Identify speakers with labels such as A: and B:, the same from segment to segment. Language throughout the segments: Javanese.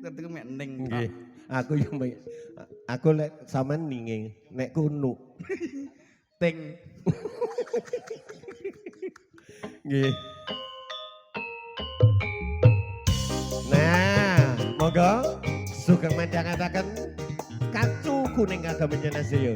A: Ngerti mek ning.
B: Nggih. Aku yo aku lek sampean ninge, nek ku nuk.
A: Ting.
B: Nggih. Nah, monggo sugeng mandhangataken kacu kuning kagem nyenesio.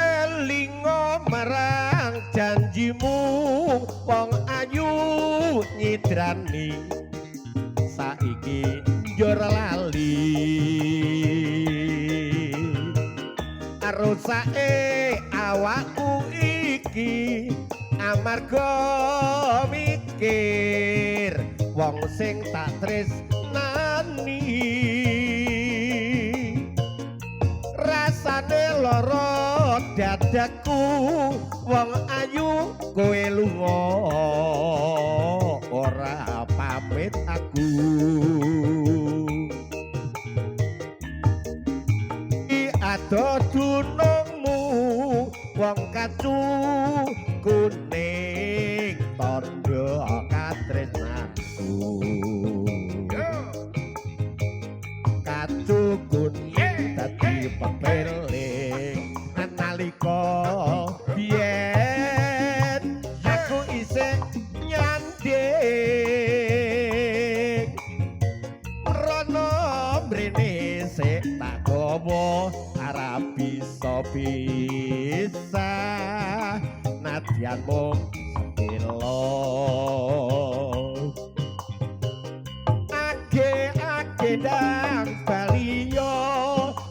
B: Elingo marang janjimu wong ayu nyidrani saiki njur lali rusake awakku iki amarga mikir wong sing tak tresnani rasane lara dadaku wong ayu kowe lunga ora pamit aku ado dunungmu wong kacu kuning tandha katresnanku kacu kuning dadi pepeling nalika biyen aku isih nyanding rono mrene sik tak gawa ora bisa pisah nadyan mung sepilo age-age ndang baliyo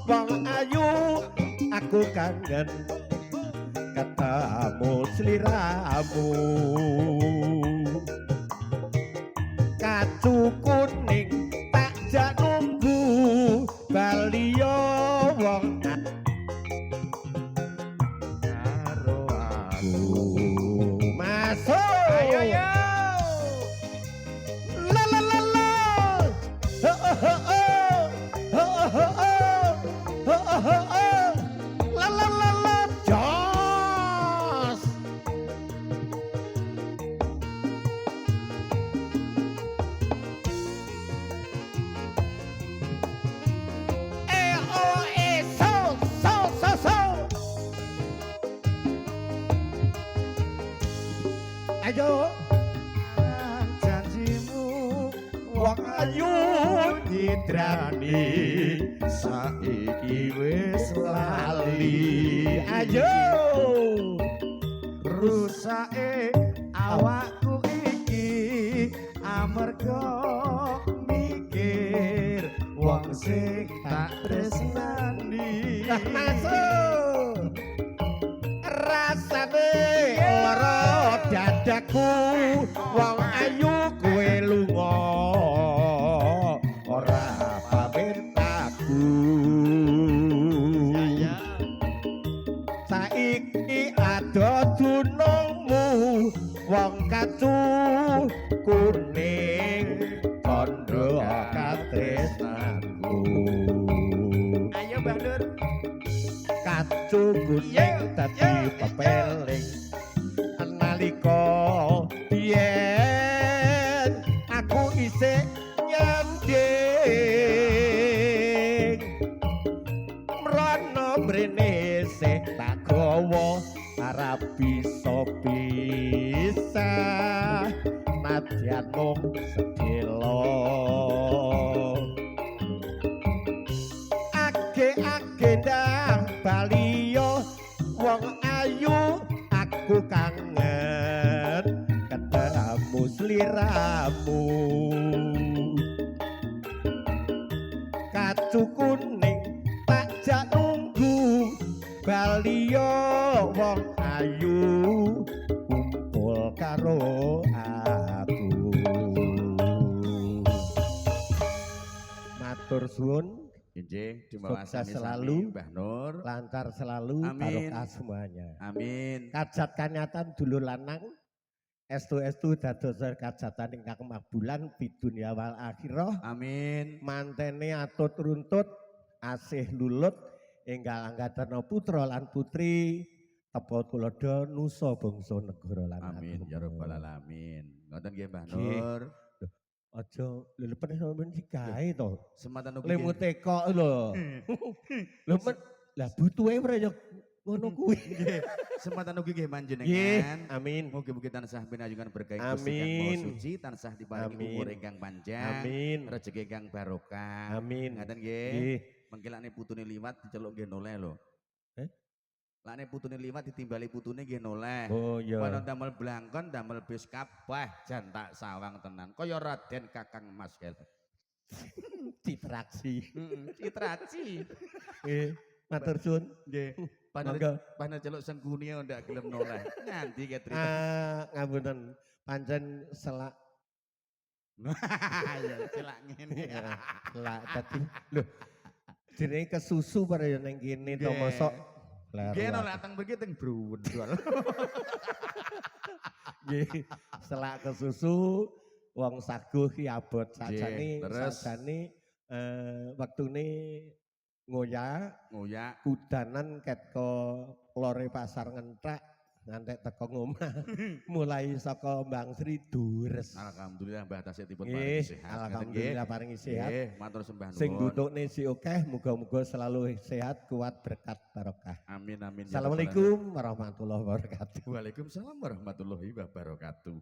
B: wong ayu aku kangen ketemu sliramu kacu kuning tak jak nunggu baliyo wong
A: Karo
B: aku masuk.
A: Ayo yo.
B: La la la la. Ho ho ho ho. Ho ho ho. Ho ho ho. La la la la. Jos. E O E so so so so. Ayo.
A: Janjimu
B: Wong ayu nyidrani
A: saiki wis
B: lali. Ayo.
A: Rusake awakku iki amarga mikir wong sing tak tresnani.
B: Masuk. Rasane lara dadaku wong ayu kowe lunga ora pamit aku. Saiki ado dunungmu wong kacu kuning kandha katresnanku.
A: Ayo Mbah Nur.
B: Kacu kuning dadi pepeling nalika biyen aku isih nyanding mrono mrene sik tak gawa ora bisa pisah nadyan mung sedhela age-age ndang baliyo wong ayu aku kangen ketemu sliramu kacu kuning tak jak nunggu baliyo wong ayu kumpul karo aku. Matur suwun.
A: Injih,
B: Sukses selalu.
A: Mbah Nur.
B: Lancar selalu.
A: Amin.
B: Barokah semuanya.
A: Amin.
B: Kajat kanyatan dulur lanang Estu-estu dados kajatan ingkang makbulan bidunya wal akhirah.
A: Amin.
B: Mantene atut runtut asih lulut enggal anggadarna putra lan putri tepa tuladha nusa bangsa negara lan
A: Amin ya
B: agama.
A: Rabbal alamin. Ngoten nggih, Mbah
B: Nggih.
A: Nur.
B: Aja lho, sampean digawe to.
A: Sematan ugi
B: Lemu tekok lho. Lho men lah butuhe ora ya ngono kuwi.
A: Nggih. Sematan ugi nggih
B: Nggih,
A: panjenengan.
B: Amin.
A: Mugi-mugi tansah pinayungan berkah Gusti Kang Maha
B: Amin.
A: Suci, tansah diparingi
B: Amin.
A: umur ingkang panjang,
B: Amin.
A: Rezeki ingkang barokah.
B: Amin.
A: Ngaten nggih.
B: Nggih.
A: Mengke lakne putune liwat diceluk nggih noleh lho.
B: Eh?
A: Lakne putune liwat ditimbali putune nggih noleh.
B: Oh iya.
A: Kono damel blangkon, damel beskap, wah jan tak sawang tenan. Kaya Raden Kakang Mas kae.
B: Citraksi.
A: Heeh, citraci.
B: Nggih. Matur suwun.
A: Nggih. Panel
B: Monggo.
A: Panel celuk sengkuni ndak gelem noleh. Nganti ketri.
B: Ah, ngapunten. Pancen selak.
A: Ya selak ngene.
B: Selak dadi lho. Jenenge kesusu pada ya ning kene to
A: Nggih.
B: Mosok. Kleru
A: Nggih
B: aku.
A: Noleh teng mriki teng Browendol.
B: Nggih, selak kesusu wong saguh ki abot sajane.
A: Terus?
B: Sajane wektune ngoyak
A: Ngoyak.
B: Kudanan ket ko lore Pasar Ngenthak ngantek teko ngomah mulai saka Mbang Sri dures.
A: Alhamdulillah Mbah tasih dipun
B: Nggih,
A: paringi sehat.
B: Alhamdulillah paringi sehat.
A: Nggih, matur sembah
B: Sing
A: nuwun.
B: dudukne si akeh muga-muga selalu sehat, kuat, berkat, barokah.
A: Amin amin ya rabbal alamin.
B: Assalamualaikum warahmatullahi wabarakatuh.
A: Waalaikumsalam warahmatullahi wabarakatuh.